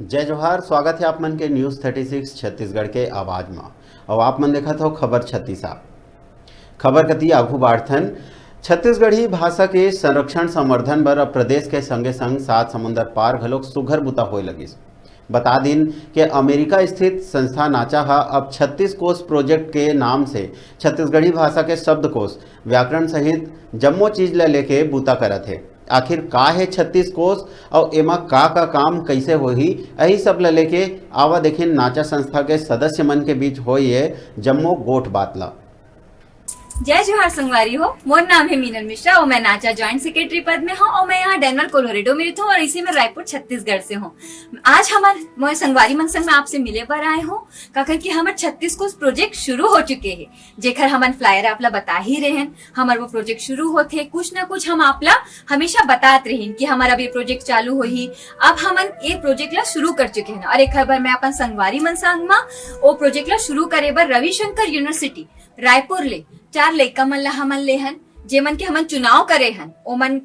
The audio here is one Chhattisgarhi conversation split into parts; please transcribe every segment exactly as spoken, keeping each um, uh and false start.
जय जोहार, स्वागत हे आप मन के News Thirty Six छत्तीसगढ़ के आवाज म। अउ आप मन देखत हव खबर छत्तीसा। खबर कति आगू बाढ़थन। छत्तीसगढ़ी भाषा के संरक्षण संवर्धन बर अब प्रदेश के संगे संग सात समुंदर पार घलोक सुघर बुता होए लगिस। बता दिन के अमेरिका स्थित संस्था नाचा ह अब छत्तीस कोश प्रोजेक्ट के नाम से छत्तीसगढ़ी भाषा के शब्दकोश, व्याकरण सहित जम्मो चीज ल लेके बुता करत हे। आखिर का हे छत्तीस कोश अउ एमा का का काम कइसे होही, यही सब ल लेके आवा देखेन नाचा संस्था के सदस्य मन के बीच होए ये जम्मो गोठ बात ल। जय जोहार संगवारी हो, मोर नाम है मीनल मिश्रा और मैं नाचा ज्वाइंट सेक्रेटरी पद में हूँ और मैं यहाँ डेनवर कोलोरेडो में रहती हूँ और इसी में रायपुर छत्तीसगढ़ से हूँ। आज हमर मोर संगवारी मन संग मैं आपसे मिले बर आए हूँ, काकर कि हमर छत्तीस कोश प्रोजेक्ट शुरू हो चुके हैं, जेकर हमन फ्लायर आप ला बता ही रहे हैं। हमर वो प्रोजेक्ट शुरू होथे, कुछ ना कुछ हम आप ला हमेशा बतात रहेन कि हमर अब ये प्रोजेक्ट चालू होही, अब हमन ये प्रोजेक्ट ला शुरू कर चुके हैं। और एक बर मैं अपन संगवारी मन संग म वो प्रोजेक्ट ला शुरू करे बर रविशंकर यूनिवर्सिटी रायपुर ले चार लइका मन ला हमन ले हन, जेमन के हमन चुनाव करे हन। ओमन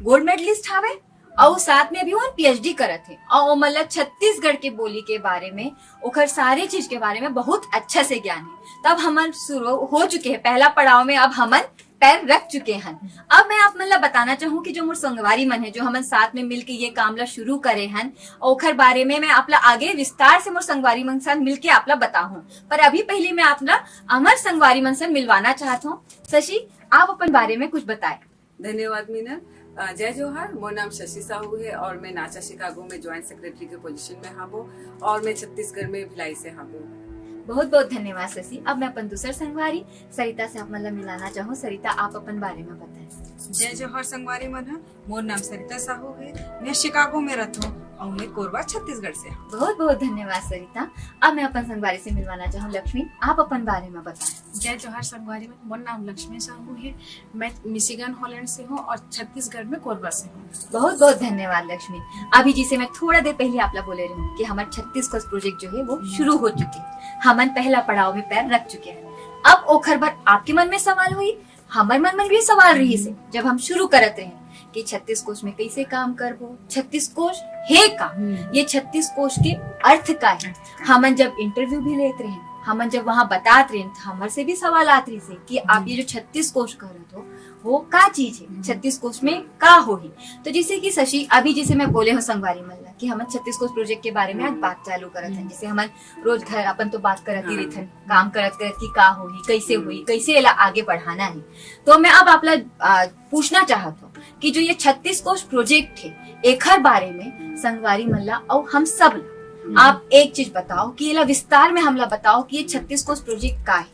गोल्ड मेडलिस्ट हावे, अउ साथ में अभी ओमन पीएचडी करत हे, अउ ओमन ला छत्तीसगढ़ के बोली के बारे में, ओखर सारे चीज के बारे में बहुत अच्छा से ज्ञान हे। तब हमन शुरू हो चुके हैं पहला पड़ाव में, अब हमन पैर रख चुके हन। अब मैं आप मन ला बताना चाहूँ कि जो मोर संगवारी मन है, जो हमन साथ में मिलके ये काम ला शुरू करे हन, ओखर बारे में मैं आप ला आगे विस्तार से मोर संगवारी मन साथ मिलके आप ला बताहूँ। पर अभी पहले मैं आप ला हमर संगवारी मन से मिलवाना चाहत हूँ। शशि, आप अपन बारे में कुछ बताए। धन्यवाद मीनल। अ, जय जोहार, मोर नाम शशि साहू है और मैं नाचा शिकागो में ज्वाइंट सेक्रेटरी के पोजीशन में हाबो और मैं छत्तीसगढ़ में भिलाई से हाबो। बहुत बहुत धन्यवाद शशि। अब मैं अपन दूसर संगवारी सरिता से आप मन ला मिलाना चाहूँ। सरिता, आप अपन बारे में बताएं। जय जोहार संगवारी मन ह, मोर नाम सरिता साहू है, मैं शिकागो में रहत हूँ और मैं कोरबा छत्तीसगढ़ से हूँ। बहुत बहुत धन्यवाद सरिता। अब मैं अपन संगवारी से मिलवाना चाहूँ लक्ष्मी, आप अपन बारे में बताएं। जय जोहार संगवारी मन, मोर नाम लक्ष्मी साहू है, मैं मिशिगन हॉलैंड से हूँ और छत्तीसगढ़ में कोरबा से हूँ। बहुत बहुत धन्यवाद लक्ष्मी। अभी जिसे मैं थोड़ा देर पहले आप ला बोले रही हूँ कि हमर छत्तीस कोश प्रोजेक्ट जो है वो शुरू हो चुके हैं, हमन पहला पड़ाव में पैर रख चुके हैं। अब ओखर बर आपके मन में सवाल हुई, हमर मन में भी सवाल रही से, जब हम शुरू करत रहे कि छत्तीस कोश में कैसे काम करबो, छत्तीस कोश है का, हम्म। ये छत्तीस कोश के अर्थ का है। अर्थ का। हमन जब इंटरव्यू भी लेत रहे, हमन जब वहाँ बतात रहे, तो हमर से भी सवाल आत रही से कि आप हम्म। ये जो छत्तीस कोश करत हो, वो का चीज है, हम्म। छत्तीस कोश में का होही। तो जैसे कि शशि, अभी जैसे मैं बोले हूँ संगवारी मन ला कि हमन छत्तीस कोश प्रोजेक्ट के बारे में आज हम्म। बात चालू करत हन, हम्म। जैसे हमन रोज घर अपन तो बात करत ही हाँ। रहिथन, काम करत करत कि का होही, कैसे हम्म। होही, कैसे एला आगे बढ़ाना है। तो मैं अब आप ला, आ, पूछना चाहत हूँ कि जो ये छत्तीस कोश प्रोजेक्ट है, एखर बारे में संगवारी मन ला अउ हम सब ला हम्म। आप एक चीज बताओ कि एला विस्तार में हमला बताओ कि ये छत्तीस कोश प्रोजेक्ट का है।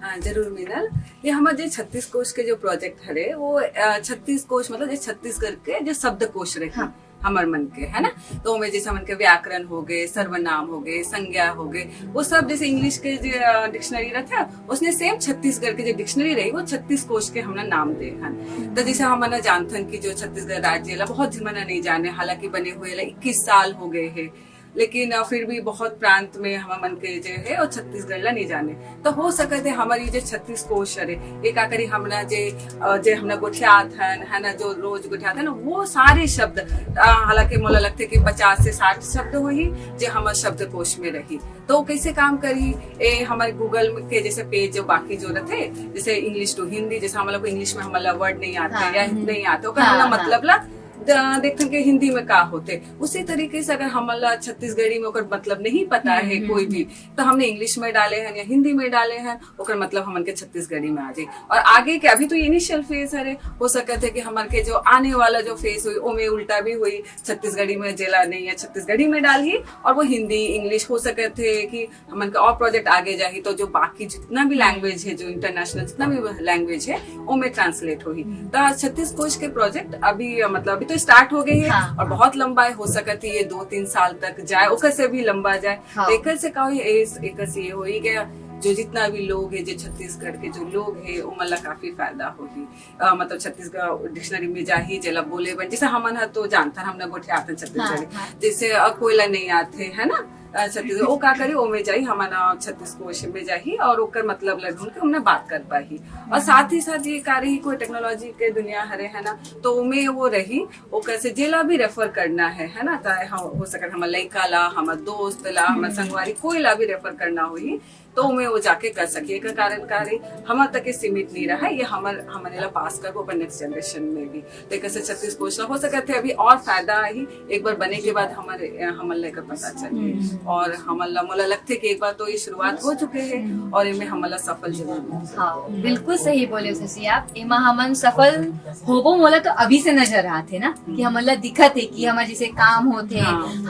हाँ, जरूर मीनल, ये हमर जो छत्तीस कोश के जो प्रोजेक्ट हरे वो, अ, छत्तीस कोश मतलब जो छत्तीसगढ़ के जो शब्द कोश रहे हाँ। हमर मन के, है ना? तो ओमे जैसे हमन के व्याकरण हो गए, सर्वनाम हो गए, संज्ञा हो गए, वो सब जैसे इंग्लिश के जो, अ, डिक्शनरी रहता है, उसने सेम छत्तीसगढ़ के जो डिक्शनरी रही, वो छत्तीस कोश के हमन नाम दे हन। तो जैसे हमन जानथन कि जो छत्तीसगढ़ राज्य ला बहुत झिन मन नहीं जाने, हालांकि बने हुए ला इक्कीस साल हो गए हैं, लेकिन, अ, फिर भी बहुत प्रांत में हमर मन के जे है, वो छत्तीसगढ़ ला नहीं जाने। तो हो सकत है हमर ये जे छत्तीस कोश हरे, एक आखिरी हमला जे, अ, जे हमला गोठियात हन, है ना, जो रोज गोठियात हन, वो सारे शब्द, अ, हालांकि मोला लगथे कि पचास से साठ शब्द होही, जे हमर शब्दकोश में रही। तो कैसे काम करही? ए, हमर Google के जैसे पेज जो बाकी जो रहथे, जैसे English to हिंदी, जैसे हमला को इंग्लिश में हमला वर्ड नहीं आते हाँ, या हम्म। नहीं आते, ओकर हाँ, हमला हाँ। मतलब ला द-, देखथन कि हिंदी में का होथे। उसी तरीके से अगर हमला छत्तीसगढ़ी में ओकर मतलब नहीं पता हम्म, है हम्म, कोई भी, हम्म। तो हमने इंग्लिश में डाले हैं या हिंदी में डाले हैं, ओकर मतलब हमन के छत्तीसगढ़ी में आ जाए। और आगे के, अभी तो इनिशियल फेज हरे, हो सकत है कि हमन के जो आने वाला जो फेज होई, ओमे उल्टा भी होई, छत्तीसगढ़ी में जेला नहीं है, छत्तीसगढ़ी में डालही और वो हिंदी, इंग्लिश, हो सकत है कि हमन के और प्रोजेक्ट आगे जाही, तो जो बाकी जितना भी हम्म। लैंग्वेज है, जो इंटरनेशनल जितना भी लैंग्वेज है, ओमे ट्रांसलेट होही। हम्म। तो छत्तीस कोश के प्रोजेक्ट अभी, अ, मतलब, अभी तो स्टार्ट हो गई है हाँ, और हाँ। बहुत लंबा है, हो सकत है ये दो तीन साल तक जाए, ओकर से भी लंबा जाए। हाँ। तो एकर से का होई, एस-, एकर से ये होई कि जो जितना भी लोग है, जो छत्तीसगढ़ के जो लोग है, ओमन ला काफी फायदा होही। अ, मतलब, छत्तीसगढ़ डिक्शनरी में जाही, जेला बोले बन, जैसे हमन ह तो जानथन, हमन गोठियाथन छत्तीसगढ़ी। हाँ, हाँ। जैसे, अ, कोई ला नहीं आथे, है ना? अच्छा, तो वो का करी, ओमे जाही, हमन छत्तीस कोश में जाही और ओकर मतलब ला ढूंढ के हमने बात कर पाही। और साथ ही साथ ये का रही, कोई टेक्नोलॉजी के दुनिया हरे, है ना, तो ओमे वो रही, ओकर से जेला भी रेफर करना है, है ना, चाहे हम, हो सकत हमर लइका ला, हमर दोस्त ला, हमर संगवारी, कोई ला भी रेफर करना होही, तो ओमे वो जाके कर सके। एकर कारण का रही, हमर तक के सीमित नहीं रहा, ये हमर, हमन एला पास करबो अपन नेक्स्ट जनरेशन में भी। तो एकर से छत्तीस कोश ला हो सकत है अभी और फायदा आही, एक बार बने के बाद हमर, हमन ला एकर पता चले। और हमन ला, मोला लगथे कि एक बार तो ये शुरुआत हो चुके है और एमे हमन ला सफल जरूर होना। हाँ, बिल्कुल सही बोले शशि आप। एमा हमन सफल होबो, मोला तो अभी से नजर आत है ना, कि हमन ला दिखत है कि हमर जैसे काम होथे,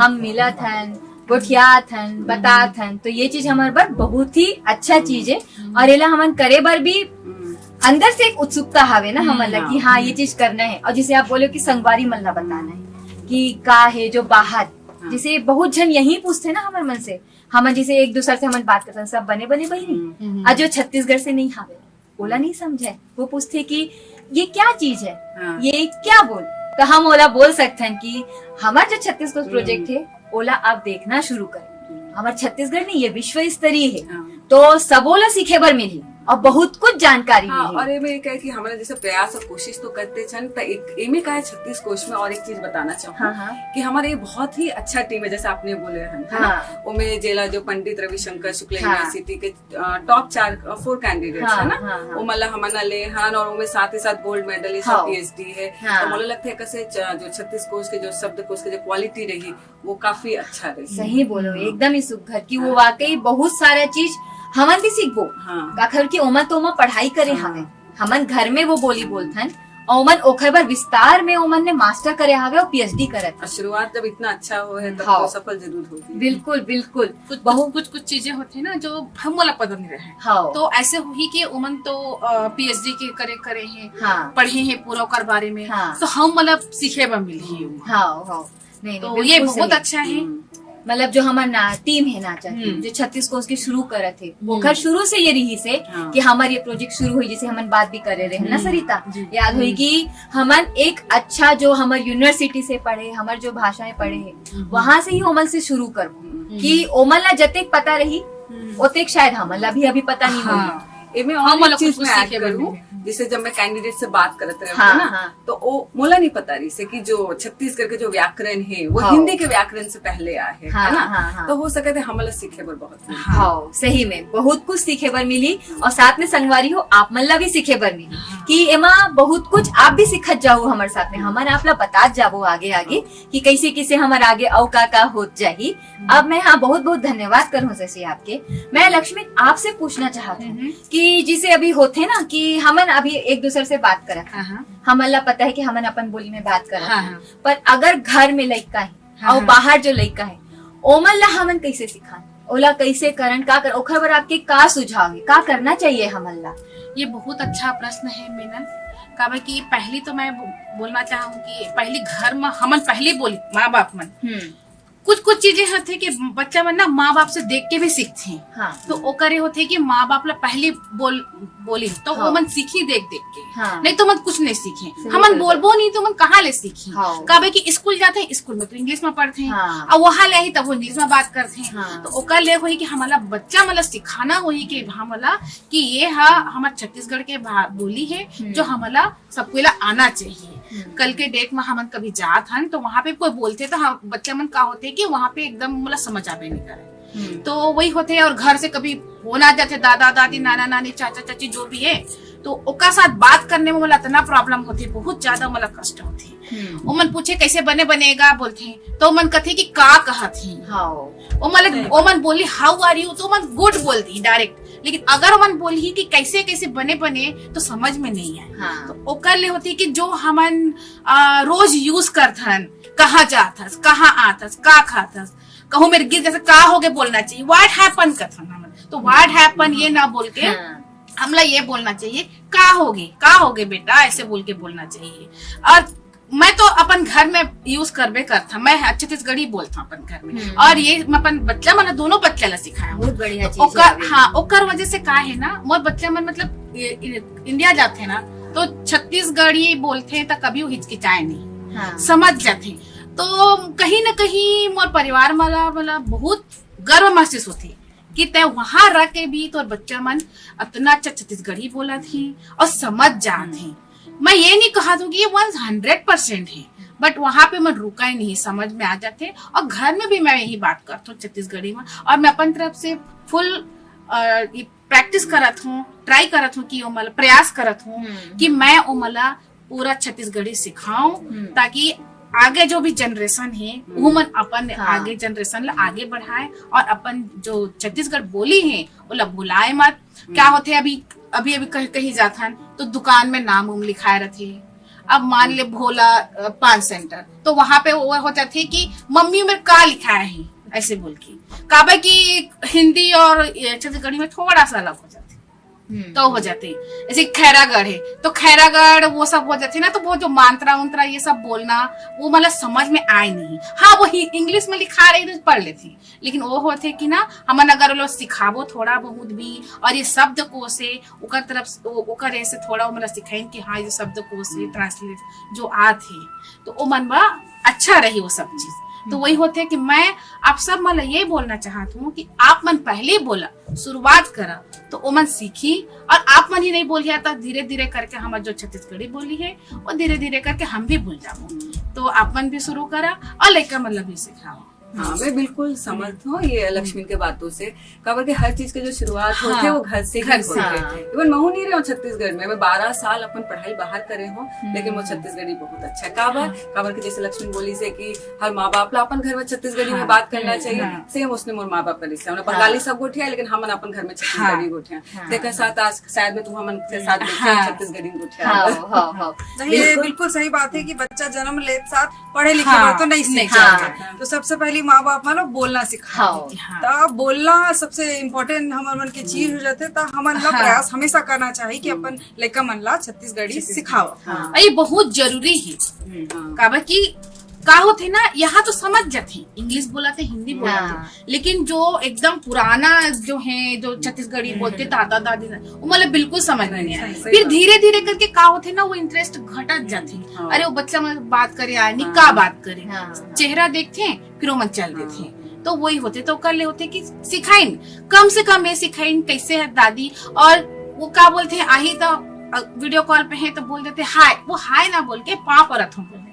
हम मिलत हन, गोठियात हन, बतात हन, तो ये चीज हमर बर बहुत ही अच्छा चीज है। और एला हमन करे बर भी अंदर से एक उत्सुकता हवे ना हमन ला कि हाँ, ये चीज करना है। और जैसे आप बोले कि संगवारी मन ला बताना है कि का है जो बाहर, जैसे बहुत झन यही पूछथे ना हमर मन से, हमन जैसे एक दूसर से हमन बात करथन, सब बने बने बहिनी, और जो छत्तीसगढ़ से नहीं हावे, ओला नहीं समझे, वो पूछथे कि ये क्या चीज है, हाँ। ये क्या बोल, तो हम ओला बोल सकथन कि हमर जो छत्तीसगढ़ प्रोजेक्ट है, ओला आप देखना शुरू कर। हमर छत्तीसगढ़ नहीं, ये विश्व स्तरीय है, हाँ। तो सबो ला सीखे बर मिलही और बहुत कुछ जानकारी हाँ, मिलही। और एमे का है कि हमन जैसे प्रयास और कोशिश तो करते छन, त एक एमे का है छत्तीस कोश में और एक चीज बताना चाहूँ हाँ, हाँ। कि हमर ये बहुत ही अच्छा टीम है, जैसे आपने बोले हन, है ना? हाँ। ओमे जेला जो पंडित रविशंकर शुक्ला हाँ। यूनिवर्सिटी के टॉप चार, फोर कैंडिडेट्स हाँ, है ना, हाँ, हाँ। ओमन ला हमन ला ले हन और ओमे साथ ही साथ गोल्ड मेडलिस्ट हाँ। और पीएचडी है। हाँ। तो मोला लगथे एकर से च-, जो छत्तीस कोश के जो शब्दकोश के जो क्वालिटी रही, वो काफी अच्छा रही। सही बोलो, एकदम ही सुघर कि वो वाकई बहुत सारा चीज हमन भी सीखबो। हाँ। काखर कि ओमन तो ओमा पढ़ाई करे हाँ। हवे, हमन घर में वो बोली बोलथन, और ओमन ओखर बर विस्तार में ओमन ने मास्टर करे हवे और पीएचडी करत। और शुरुआत जब इतना अच्छा हो है, तब हाँ। तो सफल जरूर होगी। बिल्कुल, बिल्कुल। कुछ बहुत कुछ कुछ चीजें होती है ना जो हम वाला पता नहीं रहे। हाँ। तो ऐसे हुई कि ओमन तो पीएचडी के करे करे हैं, हाँ। पढ़े हैं पूरा ओकर बारे में। हाँ। तो हम मतलब सीखे बर मिलही। हाँ, हाँ। नहीं, तो नहीं, ये बिल्कुल बहुत सही। अच्छा है। हम्म। मतलब जो हमर ना टीम है नाचा टीम, हम्म। जो छत्तीस कोश के शुरू करत है, हम्म। ओकर शुरू से ये रही से हाँ। कि हमर ये प्रोजेक्ट शुरू हुई, जैसे हमन बात भी करे रहे हैं ना हम्म। सरिता, जी। याद होई कि हमन एक अच्छा जो हमर यूनिवर्सिटी से पढ़े, हमर जो भाषाएं पढ़े हैं, वहां से ही ओमन से शुरू करबो हम्म। कि ओमन ला जतेक पता रही, हम्म। ओतेक शायद हमन ला भी अभी पता नहीं हाँ। होगी। एमे हाँ, और एक मतलब चीज कुछ मैं ऐड सीखे बर करूँ, मिले। जैसे जब मैं कैंडिडेट से बात करत रहे हाँ, ना, हाँ। तो ओ मोला नहीं पता रही से कि जो छत्तीसगढ़ के जो व्याकरण है, वो हाँ। हिंदी के व्याकरण से पहले आए है, हाँ, है ना? हाँ, हाँ। तो हो सकत है हमला सीखे बर बहुत मिले। हाँ, सही में बहुत कुछ सीखे बर मिली। और साथ में संगवारी हो, आप मन ला भी सीखे बर मिली कि एमा बहुत कुछ आप भी सीखत जाओ हमर साथ में, हमन आप ला बतात जाबो आगे आगे कि कैसे कैसे हमर आगे अउ का का होत जाही। अब मैं हाँ बहुत बहुत धन्यवाद करूँ शशि आपके। मैं लक्ष्मी आपसे पूछना चाहत हूँ हम्म। कि जैसे अभी होथे ना कि हमन अभी एक दूसर से बात करत हन, हाँ, हाँ। हमन ला पता है कि हमन अपन बोली में बात करत हाँ, हन, हाँ। पर अगर घर में लइका है हाँ, और हाँ। बाहर जो लइका है, ओमन ला हमन कैसे सिखान, ओला कैसे करन, का कर, ओखर बर आपके का सुझाव है, का करना चाहिए हमन ला? ये बहुत अच्छा प्रश्न है मीनन। काबर कि पहली तो मैं बो-, बोलना चाहूँ कि पहली घर में हमन पहली बोली, माँ बाप मन, हम्म। कुछ कुछ चीजें होथे कि बच्चा मन ना माँ बाप से देख के भी सीखथे। हाँ। तो ओकरे होथे कि माँ बाप ला पहली बोल बोली तो हाँ। वो मन सीखी देख देख के। हाँ। नहीं तो मन कुछ नहीं सीखे। सही हमन बात है। बोलबो नहीं तो मन कहाँ ले सीखी? हाँ। काबर कि स्कूल जाथे, स्कूल में तो इंग्लिश में पढ़थे। हाँ। अब वहाँ ले ही तब वो इंग्लिश में बात करथे। हाँ। तो ओकर ले होई कि हमला बच्चा मन ला सिखाना होई कि हमला कि ये हा हमर छत्तीसगढ़ के भा-, बोली है, हम्म। जो हमला सबको ला आना चाहिए। हम्म। कल के डेट में हमन कभी जात हन तो वहाँ पे कोई बोलथे तो हम बच्चा मन का होथे कि वहाँ पे एकदम मोला समझ आबे नहीं करे। हम्म। तो वही होथे। और घर से कभी फोन आ जाथे, दादा दादी, नाना नानी, चाचा चाची जो भी है, तो ओकर साथ बात करने में मोला इतना प्रॉब्लम होथे, बहुत ज्यादा मोला कष्ट होथे। हम्म। ओमन पूछे कैसे बने बनेगा बोलथे, तो ओमन कथे कि का कहत ही। हाँ। ओमन ओमन बोली हाउ आर यू, तो ओमन गुड बोल दी डायरेक्ट। लेकिन अगर ओमन बोली कि कैसे कैसे बने बने, तो समझ में नहीं आए। हाँ। तो ओकर ले होथे कि जो हमन आ, रोज यूज करथन, कहाँ जाथस, कहाँ आथस, का खाथस, कहूँ मेरे गिर जैसे का होगे बोलना चाहिए, व्हाट हैपन कथन हमन। तो व्हाट हैपन ये ना बोल के हाँ। हमला ये बोलना चाहिए, का होगे, का होगे बेटा, ऐसे बोल के बोलना चाहिए। और मैं तो अपन घर में यूज करबे करथा, मैं छत्तीसगढ़ी बोलथा अपन घर में। हम्म। और ये मैं अपन बच्चा मन, दोनों बच्चा ला सिखाया हूँ। बहुत बढ़िया तो चीज है ओकर, आप ये। हाँ, ओकर वजह से का है ना, मोर बच्चा मन मतलब ये, ये इंडिया जाथे ना, तो छत्तीसगढ़ी बोलथे त कभी वो हिचकिचाए नहीं, हाँ। समझ जाथे। तो कहीं ना कहीं मोर परिवार वाला वाला बहुत गर्व महसूस होथे कि तैं वहां रह के भी तोर बच्चा मन अतना अच्छा छत्तीसगढ़ी बोलत हे और समझ जात हे। मैं ये नहीं कहत हूँ कि ये वन हंड्रेड परसेंट है, बट वहां पे मैं रुका ही नहीं, समझ में आ जाते। और घर में भी मैं यही बात करता हूँ छत्तीसगढ़ी में, और मैं अपन तरफ से फुल प्रैक्टिस करत हूँ, ट्राई करत हूँ कि ओमला, प्रयास करत हूँ हम्म। कि मैं ओमला पूरा छत्तीसगढ़ी सिखाऊं, हम्म। ताकि आगे जो भी जनरेशन है, हम्म। वो मन अपन हाँ। आगे जनरेशन ला आगे बढ़ाए और अपन जो छत्तीसगढ़ बोली है, ओला भुलाए मत। क्या होथे, अभी अभी अभी कहीं कहीं जाथन तो दुकान में नाम उम लिखाए रथे। अब मान ले भोला अ, पान सेंटर, तो वहां पे वो हो जाथे कि मम्मी में का लिखाए है, ऐसे बोल के। काबर कि हिंदी और ये छत्तीसगढ़ी में थोड़ा सा अलग हो जाथे, हम्म। तो हो जाथे। जैसे खैरागढ़ है तो खैरागढ़, वो सब हो जाथे ना, तो वो जो मात्रा उंत्रा ये सब बोलना, वो मतलब समझ में आए नहीं। हाँ, वो इंग्लिश में लिखा रही तो पढ़ लेथे, लेकिन वो होथे कि ना, हमन अगर ओला सिखाबो थोड़ा बहुत भी, और ये शब्दकोश है, ओकर तरफ से, ओ-, ओकर ऐसे थोड़ा ओमन ला सिखाइन कि हाँ, ये शब्दकोश है, ट्रांसलेट जो आत है, तो ओमन बर अच्छा रही वो सब चीज। तो वही होथे कि मैं आप सब मन ला ये बोलना चाहत हूँ कि आप मन पहले बोला, शुरुआत करा, तो ओमन सीखी, और आप मन ही नहीं बोलिया तो धीरे धीरे करके हमर जो छत्तीसगढ़ी बोली है, वो धीरे धीरे करके हम भी भूल जाबो। तो आप मन भी शुरू करा और लइका मन ला भी सिखाओ। हाँ, मैं बिल्कुल समर्थ हूँ ये लक्ष्मी के बातों से। काबर के हर चीज के जो शुरुआत हाँ, होथे वो घर से ही घर से। होथे। हाँ। इवन महू नहीं रहे हो छत्तीसगढ़ में, मैं बारह साल अपन पढ़ाई बाहर करे हूँ, लेकिन वो छत्तीसगढ़ी बहुत अच्छा है। काबर, काबर के जैसे लक्ष्मी बोली से कि हर माँ बाप ला अपन घर में छत्तीसगढ़ी में हाँ। बात करना हम्म, चाहिए। हाँ। सेम उसने मोर माँ बाप करी से हमने हाँ। बंगाली सब गोठिया है, लेकिन हमन अपन घर में छत्तीसगढ़ी हाँ। गोठिया। हाँ। तेकर साथ आज शायद में तुम हमन के साथ बैठे हाँ। छत्तीसगढ़ी गोठिया। हाँ, हाँ, हाँ। नहीं, ये बिल्कुल। बिल्कुल सही बात है कि बच्चा जन्म लेत साथ पढ़े लिखे हाँ, बर तो नहीं नहीं सीखता। सीखता। तो सबसे पहले माँ बाप वालों बोलना सिखाओ। हाँ। हाँ। तो बोलना सबसे इम्पोर्टेंट हमर मन के चीज हो जाथे, तो हमन ला हाँ। प्रयास हमेशा करना चाहिए कि अपन लइका मन ला छत्तीसगढ़ी सिखाओ। हाँ। और ये बहुत जरूरी है। हाँ। काबर कि का होथे ना, यहाँ तो समझ जाथे, इंग्लिश बोलथे, हिंदी बोलथे, हाँ। लेकिन जो एकदम पुराना जो है, जो छत्तीसगढ़ी बोलथे दादा दादी, वो मतलब बिल्कुल समझ में नहीं आए। सही फिर बात। धीरे धीरे करके का होथे ना, वो इंटरेस्ट घटत जाथे। हाँ। अरे, वो बच्चा मन बात करे आए नहीं, हाँ। का बात करे, हाँ। चेहरा देखथे, फिर वो मन चल हाँ। देथे। तो वही होथे, तो ओकर ले होथे कि सिखाइन, कम से कम ये सिखाइन कैसे है दादी, और वो का बोलथे, आही तो वीडियो कॉल पे है तो बोल देथे हाय, वो हाय ना बोल के पाँव परत हूँ बोल देथे।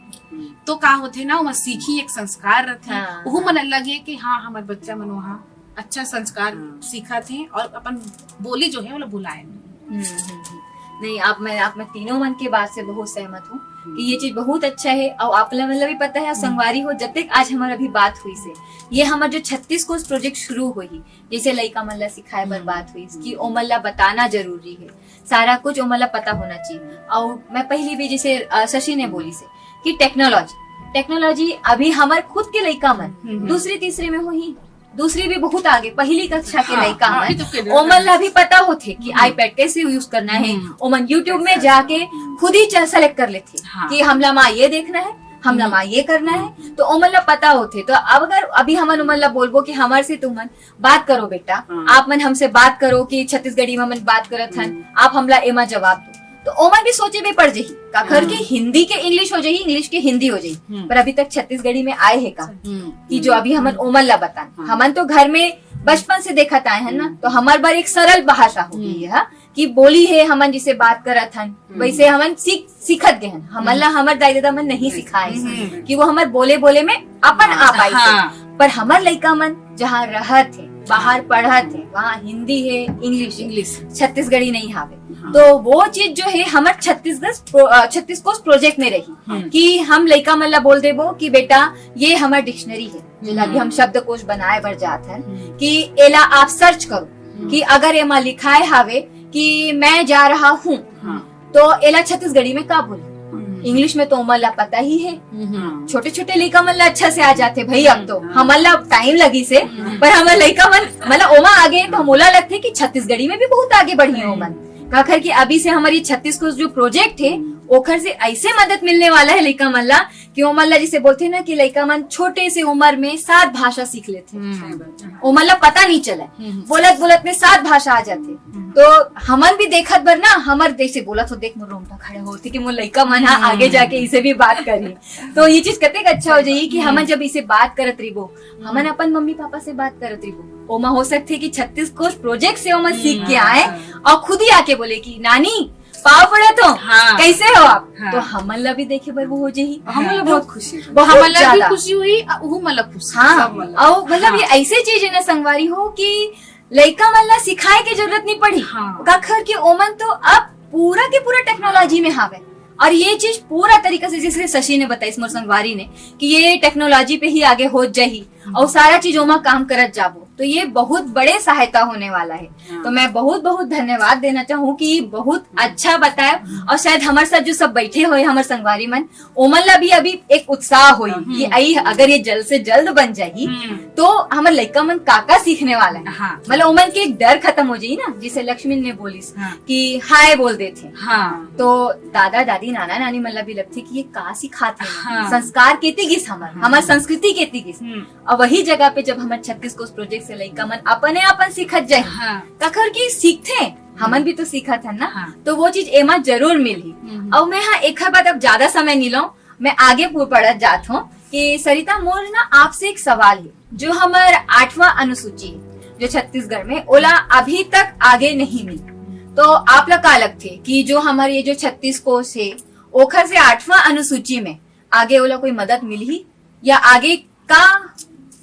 तो का होथे ना, ओमा सीखी एक संस्कार रथे, हाँ, ओहू हाँ। मन लगे कि हाँ, हमर बच्चा मन वहाँ अच्छा संस्कार हाँ। सीखत हे और अपन बोली जो है, वो भुलाए नहीं। हम्म, हम्म, हम्म। नहीं, आप मैं आप मैं तीनों मन के बात से बहुत सहमत हूँ कि ये चीज बहुत अच्छा है। और आप लोग मतलब भी पता है, संगवारी हो, जब तक आज हमारा अभी बात हुई से, ये हमारा जो छत्तीस कोस प्रोजेक्ट शुरू हुई, जैसे लइका मन ला सिखाए बर हम्म। बात हुई कि ओमन ला बताना जरूरी है, सारा कुछ ओमन ला पता होना चाहिए। और मैं पहली भी जैसे अ, शशि ने बोली से कि टेक्नोलॉजी, टेक्नोलॉजी अभी हमारे खुद के लइका मन हम्म। दूसरी तीसरी में हुई, दूसरी भी बहुत आगे, पहली कक्षा के हाँ, लइका हाँ, मन, अभी तो के ओमन ला भी पता होथे कि आईपैड कैसे यूज करना है। हम्म। ओमन यूट्यूब में जाके खुद ही सेलेक्ट कर लेथे हाँ। कि हमला माँ ये देखना है, हमला माँ ये करना है, तो ओमन ला पता होथे। तो अब अगर अभी हमन ओमन ला बोलबो कि हमारे से तुमन बात करो बेटा, हाँ। आप मन हमसे बात करो कि छत्तीसगढ़ी में हमन बात करत हन, आप हमला एमा जवाब दो, तो ओमन भी सोचे भी पड़ जही, काखर हाँ। के हिंदी के इंग्लिश हो जही, इंग्लिश के हिंदी हो जही, हम्म। पर अभी तक छत्तीसगढ़ी में आए है का हम्म। कि जो अभी हमन ओमन ला बतान। हाँ। हमन तो घर में बचपन से देखत आए हैं ना, हम्म। तो हमार बर एक सरल भाषा हो गई है, हाँ, कि बोली है, हमन जिसे बात करत हन, वैसे हमन सीख सीखत गए हन। हमन ला हमर दाई ददा मन नहीं सिखाए हम्म। कि वो हमर बोले बोले में अपन आ पाई। हाँ। पर हमर लइका मन जहाँ रहत है, बाहर पढ़त है, वहाँ हिंदी है, इंग्लिश है, इंग्लिश। छत्तीसगढ़ी नहीं हावे। हाँ। तो वो चीज जो है हमर छत्तीसगढ़ प्रो-, अ, छत्तीस कोस प्रोजेक्ट में रही हम्म। कि हम लइका मन ला बोल देबो कि बेटा, ये हमर डिक्शनरी है, जेला अभी हम शब्दकोश बनाए बर जात हन, हम्म। कि एला आप सर्च करो कि अगर एमा लिखाए हावे कि मैं जा रहा हूँ, हाँ। तो एला छत्तीसगढ़ी में का बोले? इंग्लिश में तो ओमन ला पता ही है, हम्म। छोटे छोटे लइका मन ला अच्छा से आ जाथे भाई। अब तो हाँ। हमन ला टाइम लगी से, पर हमर लइका मन मतलब ओमा आगे तो मोला लगथे कि छत्तीसगढ़ी में भी बहुत आगे बढ़ी है ओमन। काखर कि अभी से हमारी छत्तीस कोस जो प्रोजेक्ट है, ओखर से ऐसे मदद मिलने वाला है लइका मन ला कि ओमन ला, जैसे बोलथे ना कि लइका मन छोटे से उम्र में सात भाषा सीख लेथे, हम्म। ओमन ला पता नहीं चले, हम्म। बोलत बोलत में सात भाषा आ जाथे। तो हमन भी देखत बर ना, हमर जैसे बोलत हो, देख मोर रोंगटा खड़ा होथे कि मोर लइका मन हा आगे जाके इसे भी बात करी, तो ये चीज कतेक अच्छा हो जाही कि हमन जब इसे बात करत रहिबो, हमन अपन मम्मी पापा से बात करत रहिबो, ओमा हो सकथे कि छत्तीस कोश प्रोजेक्ट से ओमन सीख के आए और खुद ही आके बोले कि नानी, पाँव पड़त हो, हाँ। कैसे हो आप? हाँ। तो हमन ला भी देखे बर वो हो जाही। हमन ला बहुत खुशी होही। बहुत हमन ला भी ज्यादा। खुशी होही, आ, उहू मन ला खुशी। हाँ, सब मन ला। और मतलब ये ऐसे चीज है ना संगवारी हो कि लइका मन ला सिखाए के जरूरत नहीं पड़ी। हाँ। काखर के ओमन तो अब पूरा के पूरा टेक्नोलॉजी में हावे, और ये चीज पूरा तरीका से, जैसे शशि ने बताई, मोर संगवारी ने, कि ये टेक्नोलॉजी पे ही आगे हो जाही और सारा चीज ओमा काम करत जाबो, तो ये बहुत बड़े सहायता होने वाला है। हाँ। तो मैं बहुत बहुत धन्यवाद देना चाहूँ कि बहुत अच्छा बताया, और शायद हमारे साथ जो सब बैठे हुए हमारे संगवारी मन, ओमन ला भी अभी एक उत्साह होई कि आई, अगर ये जल्द से जल्द बन जाही, हम्म। तो हमर लइका मन का का सीखने वाला है। हाँ। मतलब ओमन के एक डर खत्म हो जाही ना, जिसे लक्ष्मी ने बोलिस हाँ। कि हाय बोल देथे। हाँ। तो दादा दादी नाना नानी मन ला भी लगथे कि ये का सिखाथे, हाँ। संस्कार केती गिस हमर, हमर संस्कृति केती गिस। हम्म। और वही जगह पे जब हमर छत्तीस कोश प्रोजेक्ट से लइका मन अपने अपन सीखत जाए, हाँ। काखर की सीखथे, हमन भी तो सीखत हन ना, हाँ। तो वो चीज एमा जरूर मिलही। हम्म। और मैं हाँ एक बात अब ज्यादा समय नहीं लूं, मैं आगे पू-, पढ़त जात हूँ कि सरिता मोर ना आपसे एक सवाल है, जो हमर आठवां अनुसूची है, जो छत्तीसगढ़ में ओला अभी तक आगे नहीं मिली, तो आप ला का लगथे कि जो हमर ये जो छत्तीस कोश है, ओखर से आठवां अनुसूची में आगे ओला कोई मदद मिलही या आगे का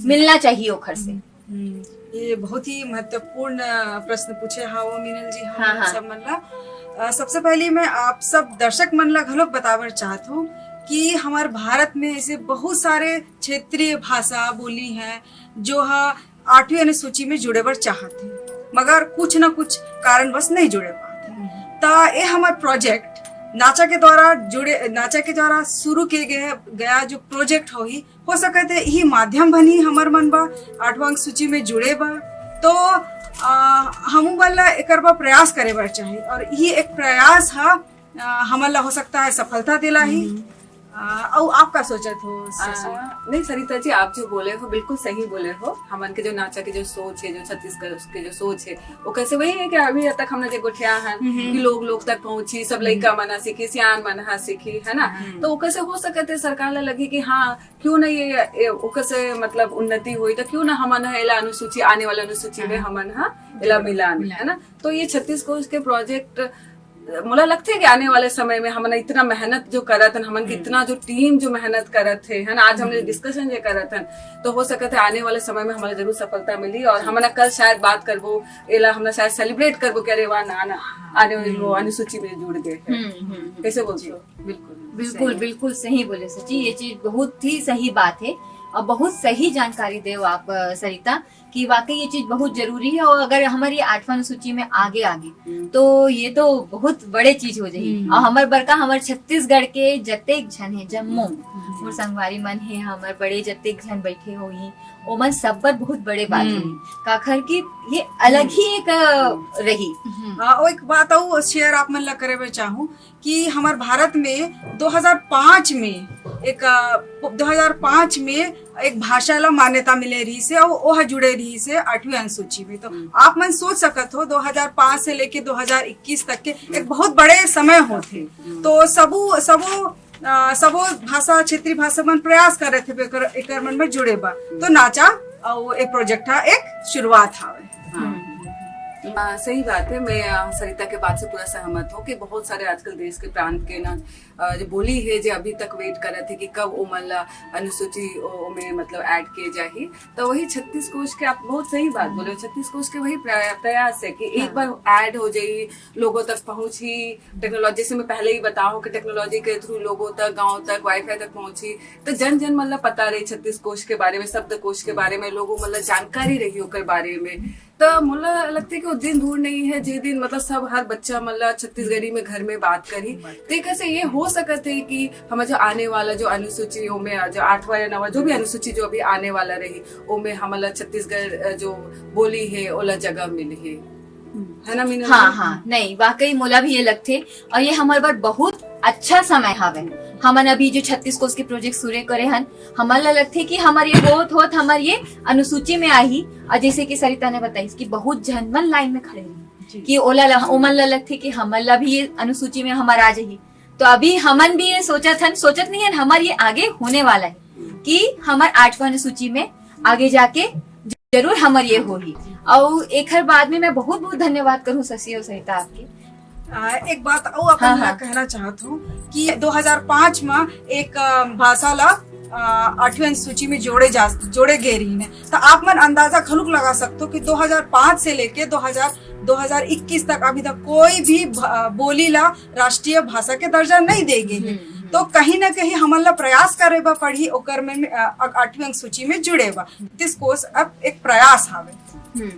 मिलना चाहिए ओखर से? हम्म, ये बहुत ही महत्वपूर्ण प्रश्न पूछे हावो मीनल जी, हम हाँ, हाँ। सब मन ला। अ, सबसे पहले मैं आप सब दर्शक मन ला घलोक बतावर चाहत हूँ कि हमारे भारत में ऐसे बहुत सारे क्षेत्रीय भाषा बोली हैं जो हा आठवीं अनुसूची में जुड़े बर चाहत हैं, मगर कुछ ना कुछ कारणवश नहीं जुड़े पाते हैं। त ये हमार प्रोजेक्ट नाचा के द्वारा जुड़े, नाचा के द्वारा शुरू किए गए, गया जो प्रोजेक्ट होही, हो सकत है यही माध्यम बनी हमर मन बा आठवां सूची में जुड़े बा। तो आ, हमू मन ला एकर बा प्रयास करे बर चाही और यही एक प्रयास हा आ, हमन ला हो सकता है सफलता दिलाही। आ, अउ आप का सोचत हो शशि? आ, नहीं सरिता जी, आप जो बोले हो बिल्कुल सही बोले हो। हमन के जो नाचा के जो सोच है, जो छत्तीसगढ़ के जो सोच है, वो कैसे वही है कि अभी तक हमने जो गोठिया है कि लोग लोग तक पहुंची, सब लइका मन हा सीखी, सियान मन हा सीखी, है ना? तो वो कैसे हो सकत है, सरकार ला लगी कि हाँ, क्यों ना ये, ये ओकर से मतलब उन्नति हुई, तो क्यों ना हमन हा एला अनुसूची, आने वाला अनुसूची में हमन हा एला मिलान, है ना? तो ये छत्तीस कोश के प्रोजेक्ट मोला लगथे कि आने वाले समय में हमन इतना मेहनत जो करत हन, हमन के इतना जो टीम जो मेहनत करत हे, है ना, आज हमन डिस्कशन जे करत हन, तो हो सकत है आने वाले समय में हमन ला जरूर सफलता मिली और हमन कल शायद बात करबो, एला हमन शायद सेलिब्रेट करबो कि अरे वाह, ना, ना, आने वाली वो अनुसूची में जुड़ गए हैं। हम्म, हम्म, हम्म। कैसे बोलते हो? बिल्कुल, बिल्कुल सही बोले शशि, ये चीज बहुत ही सही बात है और बहुत सही जानकारी देव आप, अ, सरिता, कि वाकई ये चीज बहुत जरूरी है और अगर हमारी आठवां अनुसूची में आगे आगे तो ये तो बहुत बड़े चीज हो जाही। और हमर बड़का, हमर छत्तीसगढ़ के जतेक झन है, जम्मो मोर संगवारी मन है, हमर बड़े जतेक झन बैठे होही, ओमन सब बर बहुत बड़े बात है, काखर कि ये अलग ही एक, अ, रही। हाँ, और एक बात और शेयर आप मन ला करे में चाहूँ कि हमारे भारत में दो हज़ार पाँच में एक, अ, दो हज़ार पाँच में एक भाषा ला मान्यता मिले रही से और ओह जुड़े रही से आठवीं अनुसूची में। तो आप मन सोच सकत हो, दो हज़ार पाँच से लेके दो हज़ार इक्कीस तक के एक बहुत बड़े समय होथे। तो सबो, सबो, अ, सबो भाषा, क्षेत्रीय भाषा मन प्रयास करत हे एकर, एकर मन में जुड़े बर। तो नाचा और एक प्रोजेक्ट हा एक शुरुआत हावे। हाँ, सही बात है। मैं, अ, सरिता के बात से पूरा सहमत हूँ कि बहुत सारे आजकल देश के प्रांत के ना, अ, जो बोली है, जो अभी तक वेट करत है कि कब ओमन ला अनुसूची ओ, में मतलब ऐड किए जाही। तो वही छत्तीस कोश के, आप बहुत सही बात बोले हो, छत्तीस कोश के वही प्रया-, प्रयास है कि एक बार ऐड हो जाई, लोगों तक पहुंची टेक्नोलॉजी। से मैं पहले ही बताऊं कि टेक्नोलॉजी के थ्रू लोगों तक, गांव तक, वाईफाई तक पहुंची, तो जन जन मतलब पता रही छत्तीस कोश के बारे में, शब्द कोश के बारे में, लोगों मतलब जानकारी रही ओकर बारे में। तो मोला लगता है कि वो दिन दूर नहीं है, जे दिन मतलब सब हर बच्चा मतलब छत्तीसगढ़ी में घर में बात करी। तो कैसे ये हो सकत है कि हमारे जो आने वाला जो अनुसूची में जो आठवां या नवा जो भी अनुसूची जो अभी आने वाला रही, ओमे हमला छत्तीसगढ़, अ, जो बोली है ओला जगह मिली है, है ना मीना? हाँ, हाँ, नहीं, वाकई मोला भी ये लगथे और ये हमारे बर बहुत अच्छा समय हावे। हमन अभी जो छत्तीस कोस के प्रोजेक्ट शुरू करे हन, हमन ला लगथे कि हमर ये होत होत हमर ये अनुसूची में आही। और जैसे कि सरिता ने बताई कि बहुत झन मन लाइन में खड़े रही कि ओला ला, ओमन ला लगथे कि हमन ला भी ये अनुसूची में हमर आ जाही। तो अभी हमन भी ये सोचत हन, सोचत नहीं हन, हमर ये आगे होने वाला है कि हमर आठवां अनुसूची में आगे जाके जरूर हमर ये होही। और एकर बाद में मैं बहुत बहुत धन्यवाद करूँ शशि और सरिता आपके। आ, एक बात और अपन हाँ, हाँ। कहना चाहत हूँ कि दो हज़ार पाँच में एक भाषा ला आठवीं सूची में जोड़े जा जोड़े गए रही है। तो आप मन अंदाजा घलुक लगा सकते हो कि दो हज़ार पाँच से लेके दो हज़ार दो हज़ार इक्कीस तक अभी तक कोई भी बोली ला राष्ट्रीय भाषा के दर्जा नहीं दे गए है। तो कहीं ना कहीं हमन ला प्रयास करे बर पड़ही ओकर में आठवीं सूची में जुड़े बर। छत्तीस कोस अब एक प्रयास हावे।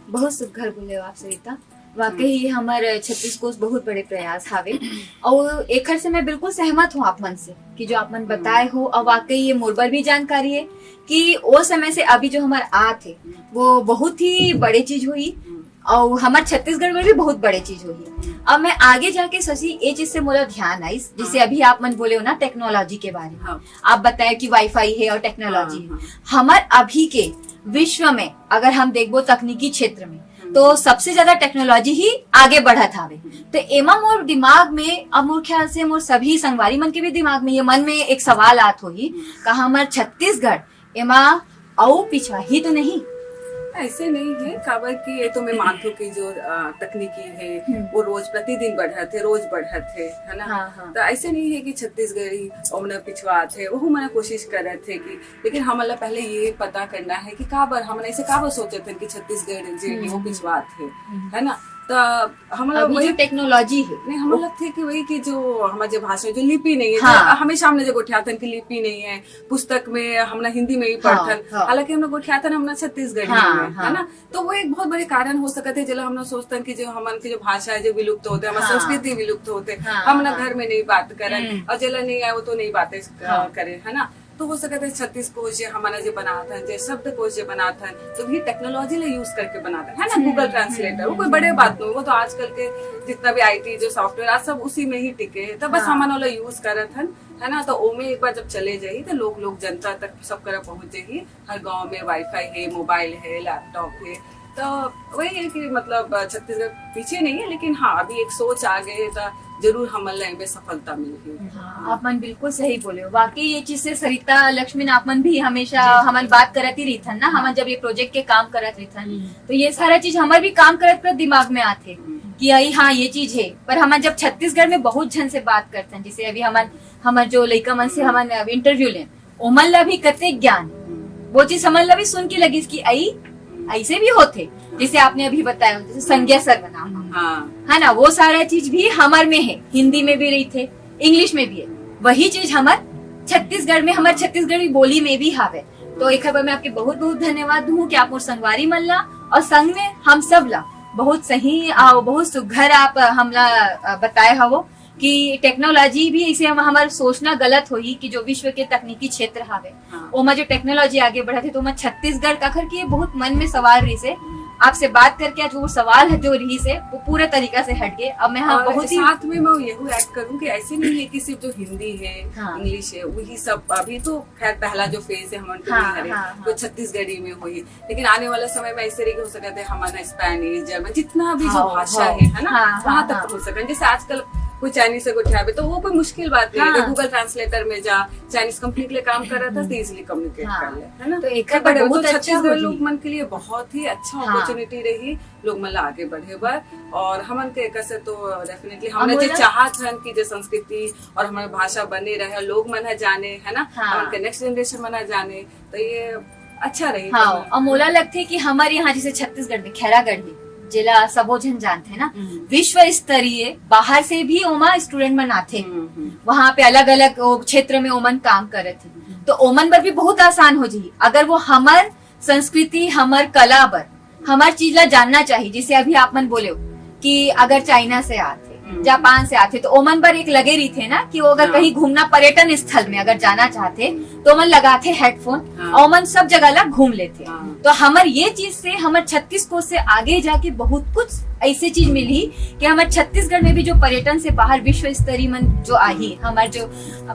बहुत सुघर बोले आप सरिता। वाकई हमर छत्तीस कोस बहुत बड़े प्रयास हावे। और एखर से मैं बिल्कुल सहमत हूँ आप मन से कि जो आप मन बताए हो, और वाकई ये मोर बर भी जानकारी है कि ओ समय से अभी जो हमर आत है वो बहुत ही बड़े चीज हुई। और हमर छत्तीसगढ़ में भी बहुत बड़े चीज हुई। अब मैं आगे जाके शशि ये चीज से मोला ध्यान आइस, जिसे अभी आप मन बोले हो ना टेक्नोलॉजी के बारे में, आप बताए कि वाईफाई है और टेक्नोलॉजी है। हमर अभी के विश्व में अगर हम देखबो तकनीकी क्षेत्र में तो सबसे ज्यादा टेक्नोलॉजी ही आगे बढ़त हावे। तो एमा मोर दिमाग में, अब मोर ख्याल से मोर सभी संगवारी मन के भी दिमाग में ये मन में एक सवाल आत होही, का हमर छत्तीसगढ़ एमा अउ पिछवा ही तो नहीं? ऐसे नहीं है, काबर कि ये तो मैं मानथूं कि जो अ, तकनीकी है वो रोज प्रतिदिन बढ़त है, रोज बढ़त है, है ना? हाँ, हाँ। तो ऐसे नहीं है कि छत्तीसगढ़ी ओमना पिछवा थे, वो मना कोशिश करत है कि, लेकिन हमला पहले ये पता करना है कि काबर हमन ऐसे काबर सोचत हन कि छत्तीसगढ़ जे है वो पिछवा थे, है ना? तो हमला अभी वही जो टेक्नोलॉजी है नहीं, हमला लगथे कि वही कि जो हमार जो भाषा जो लिपि नहीं है, हाँ। हमेशा हमने जो गोठियाथन की लिपि नहीं है, पुस्तक में हमला हिंदी में ही पढ़थन, हाँ। हालांकि हमने गोठियाथन हमला छत्तीसगढ़ी हाँ, में, हाँ। है ना? तो वो एक बहुत बड़े कारण हो सकते है, जेला हमने सोचथन कि जो हमन की जो भाषा है जो विलुप्त होते, हमारी हाँ। संस्कृति विलुप्त होते, हाँ, हम ना हाँ। घर में नहीं बात करन हम्म। और जेला नहीं आए वो तो नहीं बातें हाँ। करे, है ना? तो हो सकता है छत्तीस कोश जे हमारा जे बनाथन, जे शब्द कोश जे बनाथन, तो भी टेक्नोलॉजी ले यूज करके बनाथन, है ना? गूगल ट्रांसलेटर, वो कोई बड़े बात नहीं, वो तो आजकल के जितना भी आईटी जो सॉफ्टवेयर आज सब उसी में ही टिके है, तो बस हाँ। हमन ओला यूज करत हन, है ना? तो ओमे एक बार जब चले जाही तो लोग लोग जनता तक सब करा पहुंच जाही। हर गांव में वाईफाई है, मोबाइल है, लैपटॉप है, तो वही है कि मतलब छत्तीसगढ़ पीछे नहीं है, लेकिन हाँ अभी एक सोच आ गए है तो जरूर हमन ला एमे सफलता मिलही। हाँ, आप मन बिल्कुल सही बोले हो। वाकई ये चीज से सरिता लक्ष्मी आप मन भी हमेशा हमन बात करत ही रहिथन ना, हमन जब ये प्रोजेक्ट के काम करत रहिथन तो ये सारा चीज हमर भी काम करत करत दिमाग में आथे कि आई हाँ ये चीज है। पर हमन जब छत्तीसगढ़ में बहुत झन से बात करथन, जैसे अभी हमन हमर जो लइका मन से हमन इंटरव्यू लेन, ओमन ला भी कते ज्ञान, वो चीज हमन ला भी सुन के लगिस कि आई ऐसे भी होथे, जैसे आपने अभी बताया जैसे संज्ञा सर्वनाम, हाँ। है ना, वो सारा चीज भी हमर में है, हिंदी में भी रहिथे, इंग्लिश में भी है। वही चीज हमर छत्तीसगढ़ में, हमर छत्तीसगढ़ी बोली में भी हावे। तो एक बार मैं आपके बहुत बहुत धन्यवाद दूँ कि आप मोर संगवारी मन ला और संग में हम सब ला बहुत सही और बहुत सुघर आप हमला बताए हवो कि टेक्नोलॉजी भी ऐसे हम, हमार सोचना गलत होही कि जो विश्व के तकनीकी क्षेत्र हावे, हाँ। ओमा जो टेक्नोलॉजी आगे बढ़त है, तो ओमा छत्तीसगढ़ काखर की ये बहुत मन में सवाल रहिस है। आपसे बात करके आज वो सवाल है जो रहिस है, वो पूरा तरीका से हट गए। अब मैं हाँ, और बहुत ही साथ में मैं यही ऐड करूँ कि ऐसे नहीं है कि सिर्फ जो हिंदी है, हाँ। इंग्लिश है, वही सब। अभी तो खैर पहला जो फेज है हमन के हाँ, बिहार है, हाँ, वो हाँ। छत्तीसगढ़ी में हुई, लेकिन आने वाला समय में ऐसे रही कि हो सकता है हमारा स्पेनिश, जर्मन, जितना भी जो हाँ, भाषा हाँ, है, है ना, हाँ, वहाँ हाँ, तक हाँ। पहुँच सकन। जैसे आजकल कोई चाइनीज से गोठियाबे तो वो कोई मुश्किल बात नहीं है। हाँ। गूगल ट्रांसलेटर में जा, चाइनीज कंप्लीटली काम कर रहा था, हम्म। तो इजीली कम्युनिकेट हाँ। कर ले, है ना? तो एक तो बार बड़े, बहुत तो अच्छा छत्तीसगढ़ होती। लोग मन के लिए बहुत ही अच्छा हाँ। अपॉर्चुनिटी रही, लोग मन ला आगे बढ़े बर। और हमन के एकर से तो डेफिनेटली हमने जे अमोला? चाहत हन कि जे संस्कृति और हमारे भाषा बने रहे, लोग मन ह जाने, है ना? हाँ। हमन के नेक्स्ट जनरेशन मन ह जाने, तो ये अच्छा रही। हाँ, तो और मोला लगथे कि हमर यहाँ जैसे छत्तीसगढ़ में खैरागढ़ी, जेला सबो झन जानथे ना, हम्म। विश्व स्तरीय, बाहर से भी ओमा स्टूडेंट मन आथे, हम्म, हम्म। वहाँ पे अलग-अलग वो क्षेत्र में ओमन काम करत हे, हम्म। तो ओमन बर भी बहुत आसान हो जाही अगर वो हमर संस्कृति, हमर कला बर, हमर चीज ला जानना चाहिए। जैसे अभी आप मन बोले हो कि अगर चाइना से आथे, हम्म। जापान से आथे, तो ओमन बर एक लगे रहिथे ना कि वो अगर हाँ। कहीं घूमना, पर्यटन स्थल में अगर जाना चाहथे, हम्म। तो मन लगाथे हेडफोन हाँ। और मन सब जगह ला घूम लेथे। हाँ। तो हमर ये चीज से हमर छत्तीस कोस से आगे जाके बहुत कुछ ऐसे चीज मिली कि हमर छत्तीसगढ़ में भी जो पर्यटन से बाहर विश्व स्तरीय मन जो आही, हमर जो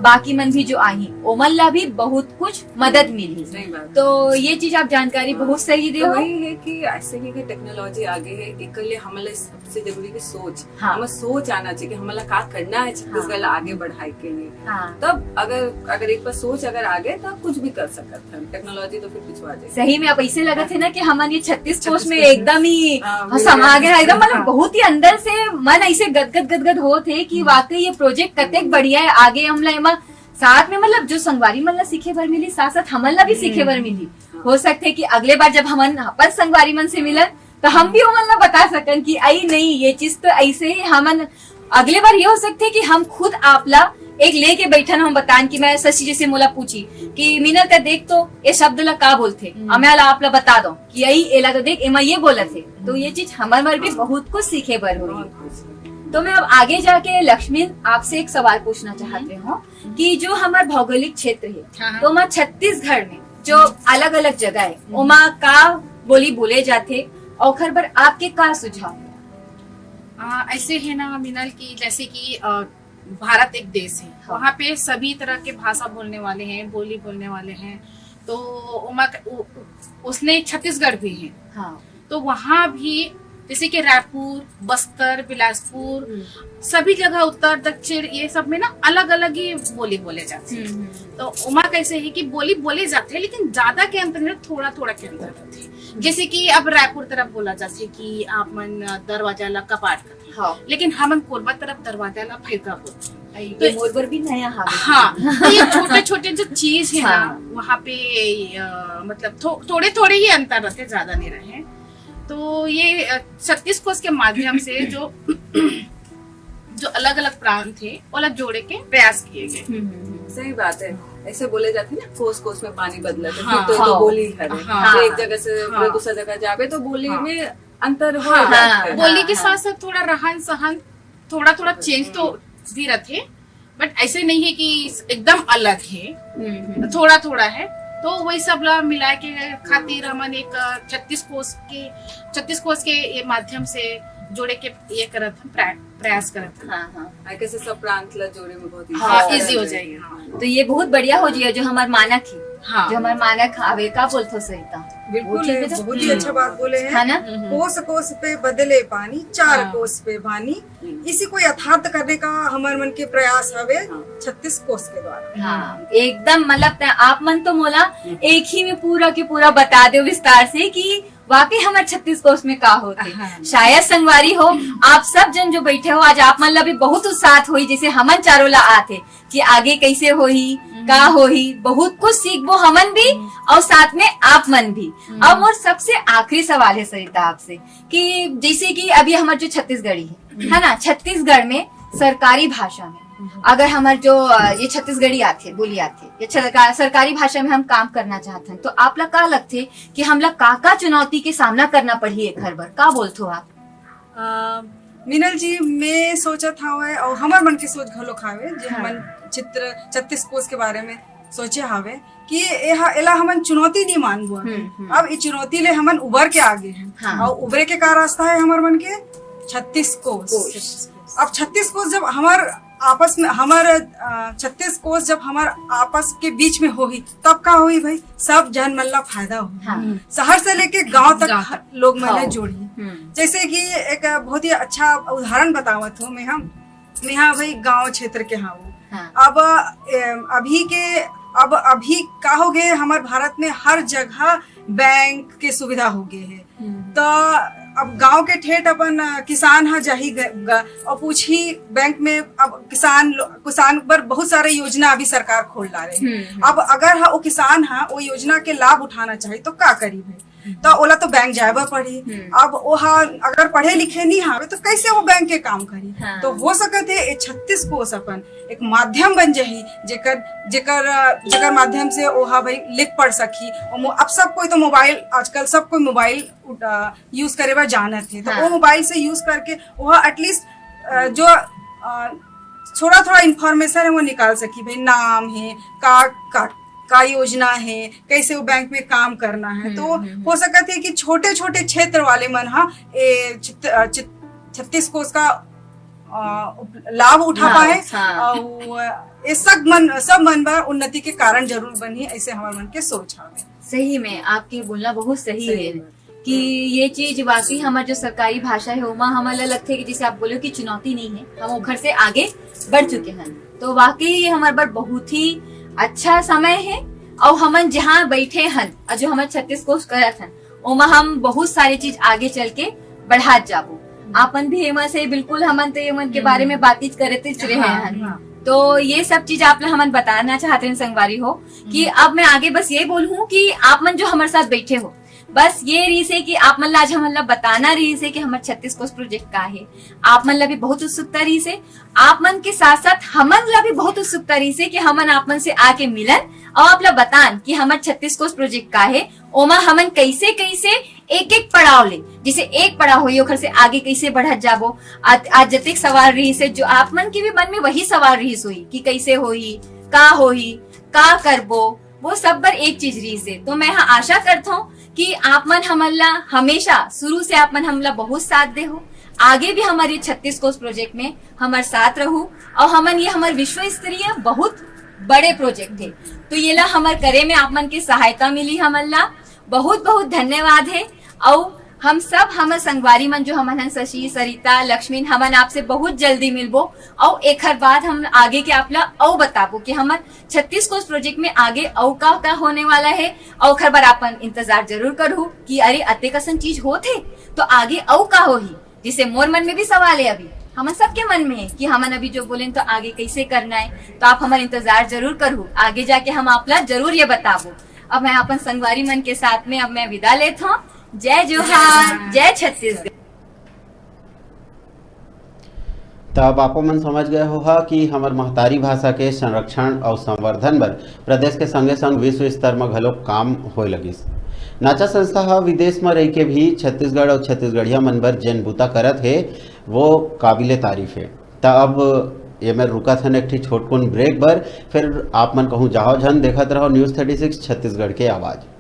बाकी मन भी जो आही, ओमन ला भी बहुत कुछ मदद मिली। सही बात। तो ये चीज आप जानकारी हाँ। बहुत सही दे तो हो। वही है कि ऐसे ही कि टेक्नोलॉजी आगे है, एकर लिए हमला सबसे जरूरी की सोच। हाँ। हमर सोच आना चाहिए कि हमला का करना है छत्तीसगढ़ ला आगे बढ़ाए के लिए। हाँ। तब अगर, अगर एक बार सोच अगर आगे, तब कुछ भी कर सकत हन। टेक्नोलॉजी तो फिर पिछुआ जाए। सही में अब ऐसे लगत है ना कि हमन ये छत्तीस कोस में एकदम ही हाँ, समा गए हैं, एकदम मतलब हाँ। बहुत ही अंदर से मन ऐसे गदगद गदगद होत है कि हम्म। वाकई ये प्रोजेक्ट कतेक बढ़िया है। आगे हमला एमा साथ में मतलब जो संगवारी मन ला सीखे बर मिली, साथ साथ हमन ला भी सीखे बर मिली। हाँ। हो सकथे कि अगले बार जब हमन अपन संगवारी मन से मिलन, तो हम भी ओमन ला बता सकन कि अई नहीं, ये चीज तो ऐसे ही हमन अगले बार ये हो सकथे कि हम खुद आप ला एक लेके बैठन, हम बतान कि मैं शशि जी से मोला पूछी कि मीनल, ते देख तो ये शब्द ला का बोलथे, हम्म। अब मैं ला आप ला बता दो कि अई एला तो देख, एमा ये बोलत है। तो ये चीज हमर बर भी बहुत कुछ सीखे बर होही। तो मैं अब आगे जाके लक्ष्मी आपसे एक सवाल पूछना चाहत हम्म। हूँ कि जो हमर भौगोलिक क्षेत्र है, हाँ, हाँ। तो ओमा छत्तीसगढ़ में जो अलग-अलग जगह है, हम्म। ओमा का बोली बोले जाथे, और ओखर बर आपके का सुझाव है? आ, ऐसे है ना मीनल कि जैसे कि, अ, भारत एक देश है, हाँ। वहाँ पे सभी तरह के भाषा बोलने वाले हैं, बोली बोलने वाले हैं, तो ओमा क-, उ-, उ-, उसने छत्तीसगढ़ भी है। हाँ। तो वहाँ भी जैसे कि रायपुर, बस्तर, बिलासपुर, हम्म। सभी जगह उत्तर, दक्षिण, ये सब में ना अलग-अलग ही बोली बोले जाथे। हम्म, हम्म। तो ओमा कैसे है कि बोली बोले जाथे, लेकिन ज्यादा के अंतर नहीं, थोड़ा-थोड़ा के अंतर होथे। जैसे कि अब रायपुर तरफ बोला जाथे कि आप मन दरवाजा ला कपाट कथे। हाँ। लेकिन हमन कोरबा तरफ दरवाजा ला फइरका बोलथन। अई, तो ये मोर बर भी नया हावे। हाँ, तो ये छोटे-छोटे जो चीज है ना, हाँ। वहाँ पे, अ, मतलब थो-, थोड़े-थोड़े ही अंतर रथे, ज्यादा नहीं रहे। तो ये, अ, छत्तीस कोस के माध्यम से जो, जो अलग-अलग प्रांत है, ओला जोड़े के प्रयास किए गए। हम्म, हम्म, हम्म। सही बात है, ऐसे बोले जाथे ना, कोस कोस में पानी बदलत है, हाँ। फिर तो, तो हाँ। बोली हरे। हाँ। फिर एक जगह से हाँ। पूरे दूसरा जगह जाबे तो बोली हाँ। में अंतर हो हाँ। जाथे। बोली के हाँ। साथ साथ थोड़ा रहन सहन, थोड़ा थोड़ा चेंज तो भी रथे, बट ऐसे नहीं है कि एकदम अलग है, हम्म, हम्म। थोड़ा थोड़ा है। तो वही सब ला मिला के खातिर हमन एक, अ, छत्तीस कोस के, छत्तीस कोस के ये माध्यम से जोड़े के ये करत हन, प्रया-, प्रयास करत हन। हाँ, हाँ। आ, कैसे सब प्रांत ला जोड़े में बहुत हाँ, easy easy हो हो जाएगी। जाएगी, हाँ। तो ये बहुत बढ़िया हो जिया जो हमार मानक है, हाँ। जो हमार मानक आवे, का बोलथो सरिता? बिल्कुल, वो ठीक है, है तो? बहुत ही हम्म। अच्छा बात बोले हैं। है ना? हम्म। कोस कोस पे बदले पानी, चार हाँ। कोस पे पानी, हम्म। इसी को यथार्थ करने का हमर मन के प्रयास हवे हाँ। छत्तीस कोस के द्वारा। हाँ, एकदम मतलब तै आप मन तो मोला हम्म। एक ही में पूरा के पूरा बता दे विस्तार से कि वाकई हमर छत्तीस कोस में का होथे। हाँ। शायद संगवारी हो, आप सब जन जो बैठे हो, आज आप मन ला भी बहुत उत्साह होही, जैसे हमन चारों ला आथे कि आगे कैसे होही, हम्म। का होही, बहुत कुछ सीखबो हमन भी हम्म। और साथ में आप मन भी। हम्म। अब मोर सबसे आखिरी सवाल है सरिता आपसे कि जैसे कि अभी हमर जो छत्तीसगढ़ी है, हम्म। है ना, छत्तीसगढ़ में सरकारी भाषा में हम्म। अगर हमर जो, अ, ये छत्तीसगढ़ी आथे, बोली आथे, ये छलका-, सरकारी भाषा में हम काम करना चाहत हन, तो आप ला का लगथे कि हमला का-का चुनौती के सामना करना पड़ही एखर बर? का बोलथो आप? अ, मीनल जी, मैं सोचत हावय और हमर मन के सोच घलोक हावे, जे हाँ। हमन चित्र छत्तीस कोस के बारे में सोचे हावे कि एहा, एला हमन चुनौती नहीं मानबो। हम्म, हम्म। अब ई चुनौती ले हमन उबर के आगे हैं। हाँ। और उबरे के का रास्ता है हमर मन के? छत्तीस कोस। कोस। अब छत्तीस कोस जब हमर आपस में, हमर, अ, छत्तीस कोस जब हमर आपस के बीच में होही, तब का होही भाई? सब जन मन ला फायदा होही। हाँ। शहर से लेके गांव तक गांव तक। लोग मन ला हाँ। जोड़ही। हम्म। जैसे कि एक बहुत ही अच्छा उदाहरण बतावत हूँ मैं, हम, मैं हा भाई गांव क्षेत्र के हावो। हाँ। अब, ए, अभी के, अब अभी का हो गए, हमर भारत में हर जगह बैंक के सुविधा हो गए है। हम्म। तो अब गांव के ठेठ अपन, अ, किसान ह जाही ग-, ग-, और पूछही बैंक में। अब किसान लो-, किसान बर बहुत सारे योजना अभी सरकार खोल डाले है। हम्म, हम्म। अब अगर ह, वो किसान ह वो योजना के लाभ उठाना चाही तो का करी भाई? हम्म। तो ओला तो बैंक जाए बर पड़ही। हम्म। अब ओहा अगर पढ़े लिखे नहीं हावे तो कैसे वो बैंक के काम करी? हाँ। तो हो सकत है ये छत्तीस कोस अपन एक माध्यम बन जाही, जेकर, जेकर, अ, जेकर माध्यम से ओहा भाई लिख पढ़ सकही। और मो-, अब सब कोई तो मोबाइल, आजकल सब कोई मोबाइल उठा, use करे बर जानत हे, तो हाँ। वो मोबाइल से use करके वो at least, अ, जो, अ, थोड़ा थोड़ा इन्फॉर्मेशन है वो निकाल सकी, भाई नाम है, का, का, का योजना है, कैसे वो बैंक में काम करना है। तो हो सकत है कि छोटे छोटे क्षेत्र वाले मन हा ए छत्तीस कोष का लाभ उठा पाए। और ये सब मन सब मन बर उन्नति के कारण जरूर बनी, ऐसे हमारे मन के सोच हवे। सही में आपके बोलना बहुत सही है कि ये चीज वाकई हमार जो सरकारी भाषा है ओमा हमन ला लगथे कि जैसे आप बोले कि चुनौती नहीं है, हम ओखर से आगे बढ़ चुके हैं। तो वाकई ये हमारे बर बहुत ही अच्छा समय है। और हमन जहाँ बैठे हन और जो हमन छत्तीस कोष करत हन ओमा हम बहुत सारी चीज आगे चल के बढ़ात जाबो। आपन भी एमा से बिल्कुल हमन तो एमन के बारे में बातचीत करते रहे हन। तो ये सब चीज आप ला हमन बताना चाहते हैं संगवारी हो कि अब मैं आगे बस ये बोलूँ कि आप मन जो हमारे साथ बैठे हो बस ये रही से कि आप मन ला आज हमन ला बताना रही से कि हमारे छत्तीस कोष प्रोजेक्ट का है। आप मन ला भी बहुत उत्सुकता रही से, आप मन के साथ साथ हमन ला भी बहुत उत्सुकता रही से कि हमन आप मन से आके मिलन और आप ला बतान कि हमारे छत्तीस कोष प्रोजेक्ट का है, ओमा हमन कैसे कैसे एक एक पड़ाव ले, जैसे एक पड़ाव होई ओखर से आगे कैसे बढ़त जाबो। आज आज जतेक सवाल रही से जो आप मन के भी मन में वही सवाल रही होई कि कैसे होई, का होई, का करबो, वो सब बर एक चीज रही से। तो मैं हाँ आशा करता हूँ कि आप मन हमन ला हमेशा शुरू से आप मन हमला बहुत साथ दे हो, आगे भी हमारे छत्तीस कोष प्रोजेक्ट में हमारे साथ रहू और हमन ये हमारे विश्व स्तरीय बहुत बड़े प्रोजेक्ट है। तो ये ला हमारे करे में आप मन के सहायता मिली हमन ला बहुत बहुत धन्यवाद है। और हम सब हमर संगवारी मन जो हमन हन शशि सरिता लक्ष्मी हमन आपसे बहुत जल्दी मिलबो और एखर बाद हम आगे के आप ला अउ बताबो कि हमर छत्तीस कोष प्रोजेक्ट में आगे अउ का का होने वाला है। और ओखर बर आपन इंतजार जरूर करहु कि अरे अतेक असन चीज होत है तो आगे अउ का होही। जैसे मोर मन में भी सवाल है अभी हमन सबके मन में है कि हमन अभी जो बोलेन तो आगे कैसे करना है। तो आप हमर इंतजार जरूर करहु, आगे जाके हम आप ला जरूर ये बताबो। अब मैं अपन संगवारी मन के साथ में अब मैं विदा लेत हूँ। जय जोहार, जय छत्तीसगढ़। त अब आपो मन समझ गए होहा कि हमर महतारी भाषा के संरक्षण अउ संवर्धन बर प्रदेश के संगे संग विश्व स्तर म घलो काम होए लगिस। नाचा संस्था ह विदेश म रहिके भी छत्तीसगढ़ अउ छत्तीसगढ़िया मन बर जेन बूता करत हे वो काबिले तारीफ हे। त अब ये में रुकत हन एक ठी छोटकुन ब्रेक बर, फिर आप मन कहूँ जाओ झन देखत रहो न्यूज थर्टी सिक्स छत्तीसगढ़ के आवाज़।